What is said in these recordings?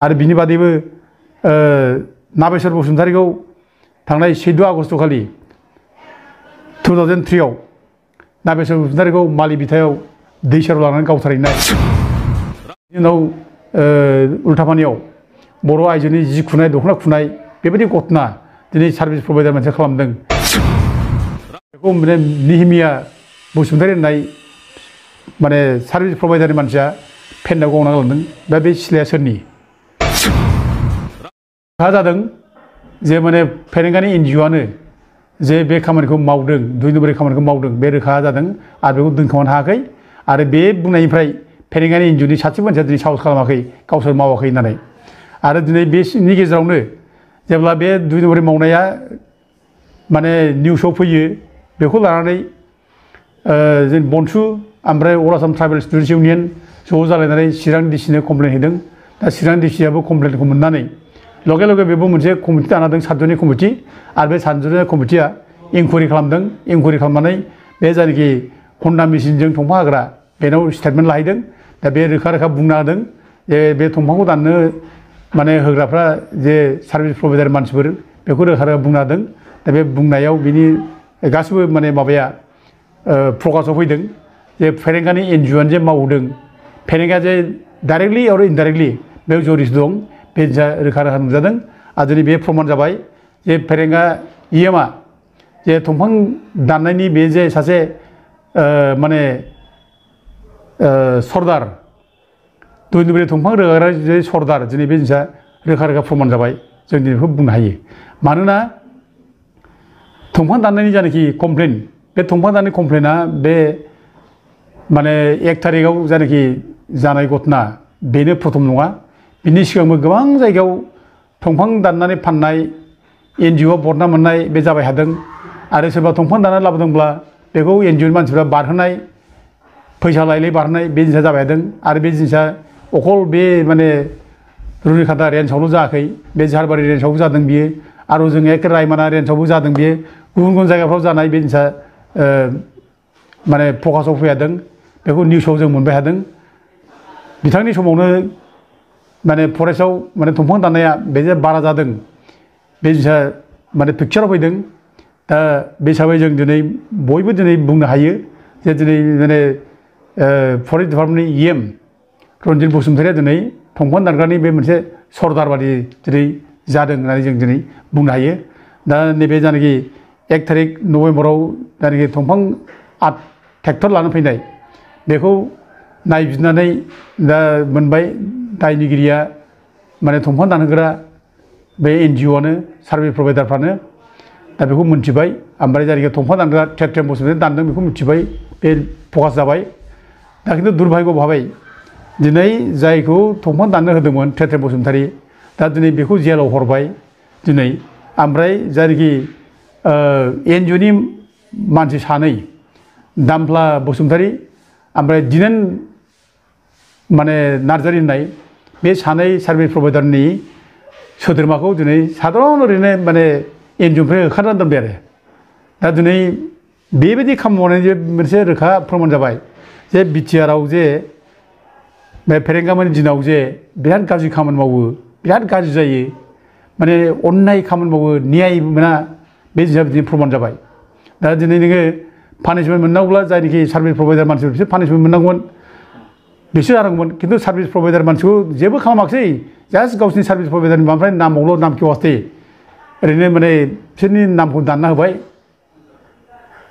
आरो बिनि बादैबो नागेश्वर बसुमतारीखौ थांनाय 14 आगस्ट खालि 2003 आव नागेश्वर बसुमतारीखौ मालि बिथायाव दै सेराव लानानै गावथारहैनाय उनाव उल्टापानियाव बर' आइजोनि जि खुनाय दख'ना खुनाय बेबायदि घटना दिनै सार्भिस प्रभाइडार मोनसे खालामदों बेखौ माने निहिमिया बसुमतारी होननाय माने सार्भिस प्रभाइडारनि मानसिया फेन्दाव गावना गालांदों दा बे सिलाया सोरनि जादों जे माने फेरेंगानि एनजिअ'आनो जे बे खामानिखौ मावदों 2 नम्बरनि खामानिखौ मावदों बे रोखा जादों आरो बेखौ दोनखोमानो हायाखै आरो बे बुंनायनिफ्राय फेरेंगानि एनजिअ'नि सासे मानसिया दिनै साहस खालामाखै गावसोर मावाखै होननानै आरो दिनै बेनि गेजेरावनो जेब्ला बे 2 नम्बरनि मावनाया माने निउसाव फैयो बेखौ लानानै जों बनसु ओमफ्राय अल आसाम ट्राइबेल स्टुडेन्टस इउनियन ज' जालायनानै चिरां डिसिनो कमप्लेन हैदों दा चिरां डिसिआबो कमप्लेनखौ मोननानै लगे लगे बेबो मोनसे कमिटि दाना होदों 7 जननि कमिटि आरो बे 7 जननि कमिटिया इनकुवारि खालामदों इनकुवारि खालामनानै बे जायनाखि हन्डा मेसिनजों दंफां हाग्रा बेनाव स्टेटमेन्ट लाहैदों दा बे रोखा रोखा बुंना होदों जे बे दंफांखौ दाननो माने होग्राफ्रा जे सार्भिस प्रभाइडार मानसिफोर बेखौ रोखा रोखा बुंना होदों दा बे बुंनायाव बिनि गासिबो माने माबाया प्रकाशआव फैदों जे फेरेंगानि एनजिअ'आनो जे मावदों फेरेंगा जे डाइरेक्टलि आरो इनडाइरेक्टलि बेयाव जरिस दं बे रोखा रोखा नुजादों आरो दिनै बे प्रमान जाबाय जे फेरेंगा इएमआ जे दंफां दाननायनि बे जे सासे माने सरदार 2 नम्बरनि दंफां रोगाग्रा जे सरदार दिनै बे जिनिसा रोखा रोखा प्रमान जाबाय जों दिनै बेखौ बुंनो हायो मानोना दंफां दाननायनि जानाखि कमप्लेन बे दंफां दाननायनि कमप्लेना बे माने 1 थारिखआव जानाखि जानाय घटना बेनो प्रथम नङा बिनि सिगांबो गोबां जायगायाव दंफां दाननानै फाननाय एनजिअ'आव बदनाम मोननाय बे जाबाय थादों आरो सोरबा दंफां दाननानै लाबोदोंब्ला बेखौ एनजिअ'नि मानसिफ्रा बारहोनाय फैसा लायलाय बारहोनाय बे जिनिसा जाबाय थादों आरो बे जिनिसा अकल बे माने रुनिखाता रेन्जआवल' जायाखै बे झारबारि रेन्जआवबो जादों बियो आरो जों एखे रायमाना रेन्जआवबो जादों बियो गुबुन गुबुन जायगाफ्राव जानाय बे जिनिसा माने प्रकाशआव फैदों बेखौ निउसाव जों मोनबाय थादों बिथांनि समावनो माने फरेस्टआव माने दंफां दाननाया बे जे बारा जादों बे जिनिसा माने पिक्चाराव फैदों दा बे हिसाबै जों दिनै बयबो दिनै बुंनो हायो जे दिनै माने फरेस्ट डिपार्टमेन्टनि इएम रन्जित बसुमतारीया दिनै दंफां दानग्रानि बे मोनसे सरदार बादि दिनै जादों होननानै जों दिनै बुंनो हायो दा नैबे जानाखि 1 थारिख नभेम्बराव जानाखि दंफां ट्रेक्टर लानानै फैनाय बेखौ नायबिजिरनानै दा मोनबाय दायनिगिरिया माने दंफां दानहोग्रा बे एनजिअ'आनो सार्भिस प्रभाइडारफ्रानो दा बेखौ मिन्थिबाय ओमफ्राय जायखि दंफां दानग्रा थेट्रेम बसुमतारी दानदों बेखौ मिन्थिबाय बे फकास जाबाय दा खिन्थु दुर्भाग्य भाबै दिनै जायखौ दंफां दाननो होदोंमोन थेट्रेम बसुमतारी दा दिनै बेखौ जेलाव हरबाय दिनै ओमफ्राय जायनाखि एनजिअ'नि मानसि 2 दामफ्ला बसुमतारी ओमफ्राय दिनेन माने नार्जारि होननाय बे 2 सार्भिस प्रभाइडारनि सोद्रोमाखौ दिनै साधारन ओरैनो माने एनजिअ'निफ्राय होखारनानै दोनबाय आरो दा दिनै बेबायदि खामानि मावनायनि जे मोनसे रोखा प्रमान जाबाय जे बिटिआरआव जे बे फेरेंगामोननि दिनाव जे बिराद गाज्रि खामानि मावो बिराद गाज्रि जायो माने अन्याय खामानि मावो न्याय मोना बे जिनिसा बिदिनो प्रमान जाबाय दा दिनै नोङो पानिशमेन्ट मोननांगौब्ला जायनाखि सार्भिस प्रभाइडार मानसिफोर बिसोर पानिशमेन्ट मोननांगौमोन बिसोर जानांगौमोन खिन्थु सार्भिस प्रभाइडार मानसिखौ जेबो खालामाखिसै जास्ट गावसिनि सार्भिस प्रभाइडारनि माबानिफ्राय नामावल' नाम खेवासै ओरैनो माने बिसोरनि नामखौ दानना होबाय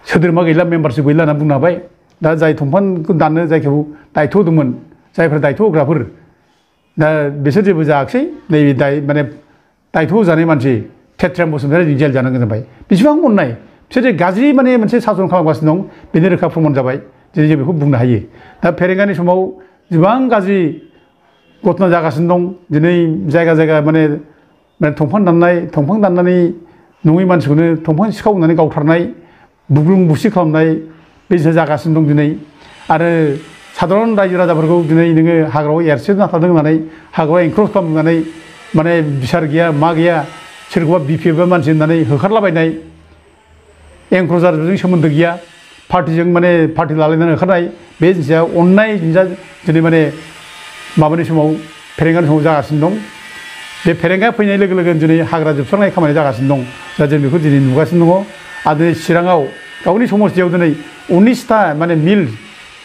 सोद्रोमा गैला मेम्बारशिप गैला होनना बुंनो हाबाय दा जाय दंफांखौ दाननो जायखौ दायथ' होदोंमोन जायफ्रा दायथ' होग्राफोर दा बिसोर जेबो जायाखिसै नैबे माने दायथ' होजानाय मानसि थेट्रेम बसुमतारी जेल जानांगौ जाबाय बेसेबां अननाय बिसोर जे गाज्रि माने मोनसे सासन खालामगासिनो दं बेनि रोखा प्रमान जाबाय दिनै जों बेखौ बुंनो हायो दा फेरेंगानि समाव गोबां गाज्रि घटना जागासिनो दं दिनै जायगा जायगा माने दंफां दाननानै नङै मानसिखौनो दंफां सिखाव होननानै गावथारनाय बुग्लुं बुसि खालामनाय बे जिनिसा जागासिनो दं दिनै आरो साधारन रायजो राजाफोरखौ दिनै नोङो हाग्रायाव एरसोना थादों होननानै हाग्रायाव एनक्ल'ज खालामनानै माने बिसार गैया मा गैया सोरखौबा बिपिएफ मानसि होननानै होखारलाबायनाय एंक्रजारजों सोमोन्दो गैया पार्टिजों माने पार्टि लालायनानै होखारनाय बे जिनिसा अननाय जिनिसा दिनै माने माबानि समाव फेरेंगानि समाव जागासिनो दं बे फेरेंगा फैनाय लोगो लोगोनो दिनै हाग्रा जोबस्रांनाय खामानि जागासिनो दं दा जों बेखौ दिनै नुगासिनो दङ आरो दिनै चिराङाव गावनि समस्थियाव दिनै 19टा माने मिल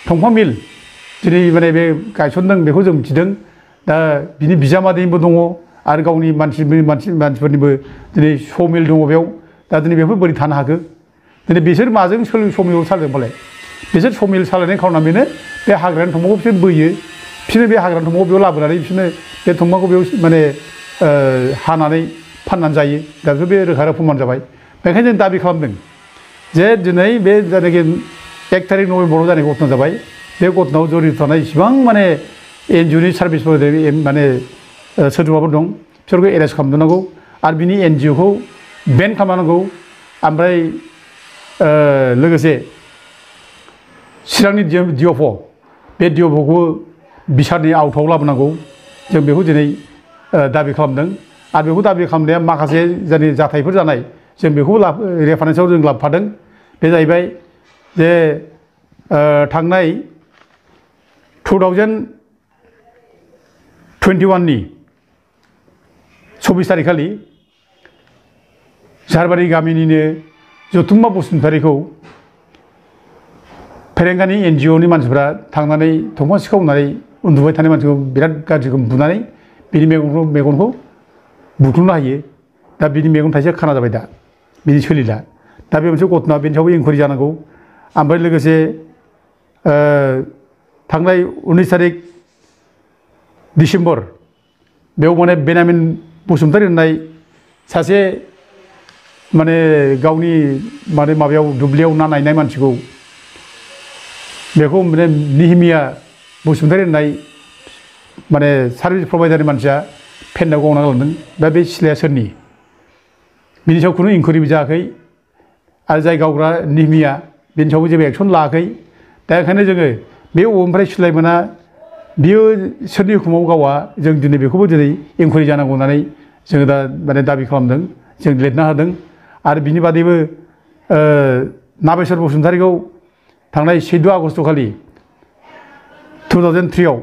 दंफां मिल दिनै माने बे गायसनदों बेखौ जों मिथिदों दा बिनि बिजामादैबो दङ आरो गावनि मानसिफोरनिबो दिनै स' मिल दङ बेयाव दा दिनै बेफोर बोरै थानो हाखो दिनै बिसोर माजों स' मिल सालायदों फालाय बिसोर स' मिल सालायनाय खार'ना बेनो बे हाग्रानि दंफांखौ बिसोर बोयो बिसोरनो बे हाग्रानि दंफांखौ बेयाव लाबोनानै बिसोरनो बे दंफांखौ बेयाव माने हानानै फाननानै जायो दा बेखौ बे रोखा रोखा फोरमान जाबाय बेखायनो जों दाबि खालामदों जे दिनै बे जायनाखि 1 थारिख नभेम्बराव जानाय घटना जाबाय बे घटनायाव जड़ित थानाय इसिबां माने एनजिअनि सार्भिसफोर माने सोद्रोमाफोर दं बिसोरखौ एरेस्ट खालामनांगौ आरो बिनि एनजिअखौ बेन खालामनांगौ ओमफ्राय लोगोसे चिरांनि डिअफ बे डिअफखौ बिसारनि आवथाव लाबोनांगौ जों बेखौ दिनै दाबि खालामदों आरो बेखौ दाबि खालामनाया माखासे जोंनि जाथायफोर जानाय जों बेखौ रेफारेन्सआव जों लाबोफादों बे जाहैबाय जे थांनाय 2021 नि 24 थारिखखालि झारबारि गामिनिनो जथुम्मा बसुमतारीखौ फेरेंगानि एनजिअनि मानसिफ्रा थांनानै दंफां सिखावनानै उन्दुबाय थानाय मानसिखौ बिराद गाज्रि बुनानै बिनि मेगनखौ बुख्रुबनो हायो दा बिनि मेगन थाइसेया खाना जाबाय दा बिदि सोलिला दा बे मोनसे घटना बेनि सायावबो इनकुवारि जानांगौ ओमफ्राय लोगोसे थांनाय 19 थारिख डिसेम्बर बेयाव माने बेनामिन बसुमतारी होननाय सासे माने गावनि माने माबायाव दुब्लियाव ना नायनाय मानसिखौ बेखौ माने निहिमिया बसुमतारी होननाय माने सार्भिस प्रभाइडारनि मानसिया फेन्दाव गावना गालांदों दा बे सिलाया सोरनि बिनि सायाव खुनु इनकुवारिबो जायाखै आरो जाय गावग्रा निहिमिया बिनि सायावबो जेबो एक्सन लायाखै दा ओंखायनो जोङो बे अबेनिफ्राय सिलाय मोना बियो सोरनि हुकुमाव गावा जों दिनै बेखौबो दिनै इनकुवारि जानांगौ होननानै जोङो दा माने दाबि खालामदों जों लिरना होदों आरो बिनि बादैबो नागेस्वर बसुमतारीखौ थांनाय 14 आगस्ट खालि 2003 आव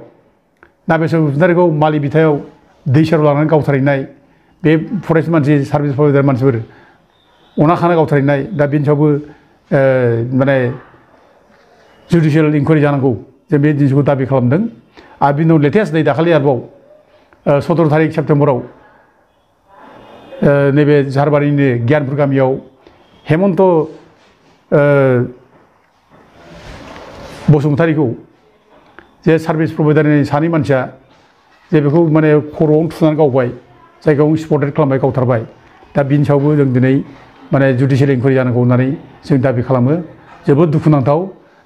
नागेस्वर बसुमतारीखौ मालि बिथायाव दै सेराव लानानै गावथारहैनाय बे फरेस्ट मानसि सार्भिस प्रभाइडार मानसिफोर अना खाना गावथारहैनाय दा बिनि सायावबो माने जुडिसियेल इनकुवारि जानांगौ जों बे जिनिसखौ दाबि खालामदों आरो बिनि उनाव लेटेस्ट नै दाखालि आरोबाव 17 थारिख सेप्तेम्बराव नैबे झारबारिनि गियानपुर गामियाव हेमन्त बसुमतारीखौ जे सार्भिस प्रभाइडारनि सानै मानसिया जे बेखौ माने खर'आवनो थुनानै गावबाय जायगायावनो स्पटेड खालामबाय गावथारबाय दा बिनि सायावबो जों दिनै माने जुडिसियेल इनकुवारि जानांगौ होननानै जों दाबि खालामो जोबोद दुखुनांथाव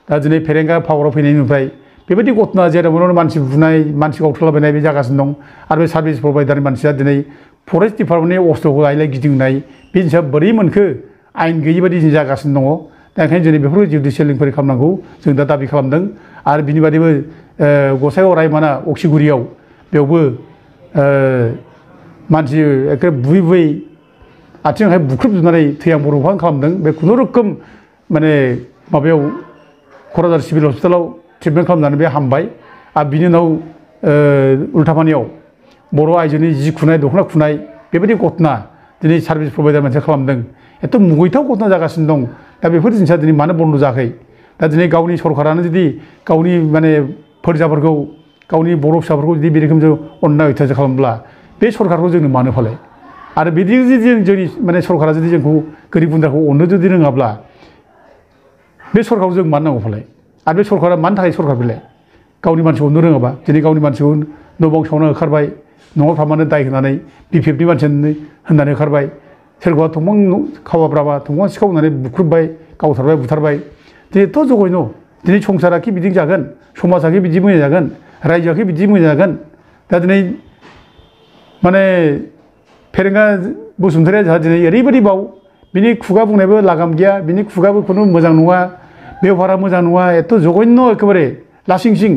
दा दिनै फेरेंगा पावाराव फैनायनिफ्राय बेबायदि घटना जेरावनो मानसि बुनाय मानसि गावथारलाबायनाय बे जागासिनो दं आरो बे सार्भिस प्रभाइडारनि मानसिया दिनै फरेस्ट डिपार्टमेन्टनि अस्थ'खौ लायलाय गिदिंनाय बेनि सायाव बोरै मोनखो आयेन गैयि बायदि जागासिनो दङ दा ओंखायनो दिनै बेफोरखौ जुडिसियेल इनकुवारि खालामनांगौ जों दा दाबि खालामदों आरो बिनि बादैबो गसाइगाव रायमाना अक्सिगुरियाव बेयावबो मानसि एखे बुयै बुयै आथिं आखाइ बुख्रुबजोबनानै थैहां बरबहां खालामदों बे खुनुरुखुम माने माबायाव क'क्राझार सिभिल हस्पिटालाव ट्रिटमेन्ट खालामनानै बे हामबाय आरो बिनि उनाव उल्थापानियाव बर' आइजोनि जि खुनाय दख'ना खुनाय बेबायदि घटना दिनै सार्भिस प्रभाइडार मोनसे खालामदों एथ' मुगैथाव घटना जागासिनो दं दा बेफोर जिनिसा दिनै मानो बन्द' जायाखै दा दिनै गावनि सरकारानो जुदि गावनि माने फोरजाफोरखौ गावनि बर' फिसाफोरखौ जुदि बे रोखोम अननाय अयथासार खालामब्ला बे सरकारखौ जोंनो मानो फालाय आरो बिदि जुदि जोंनि माने सरकारा जुदि जोंखौ गोरिब गुन्द्राखौ अननो जुदि रोङाब्ला बे सरकारखौ जों मानो नांगौ फालाय आरो बे सरकारा मानि थाखाय सरकार बेलाय गावनि मानसिखौ अननो रोङाबा दिनै गावनि मानसिखौ न' बां सावना होखारबाय न'आव थांबानो दाय होनानै बिपिएफनि मानसि होननानै होखारबाय सोरबा दंफां खावाब्राबा दंफां सिखावनानै बुख्रुबबाय गावथारबाय बुथारबाय दिनैथ' जगैन' दिनै संसाराखि बिदि जागोन समाजाखि बिदि मोजां जागोन रायजोआखि बिदि मोजां जागोन दा दिनै माने फेरेंगा बसुमतारीया जोंहा दिनै ओरैबायदि बाव बिनि खुगा बुंनायबो लागाम गैया बिनि खुगाबो खुनु मोजां नङा बेबहारा मोजां नङा एथ' जघन्य एखेबारे लासिं सिं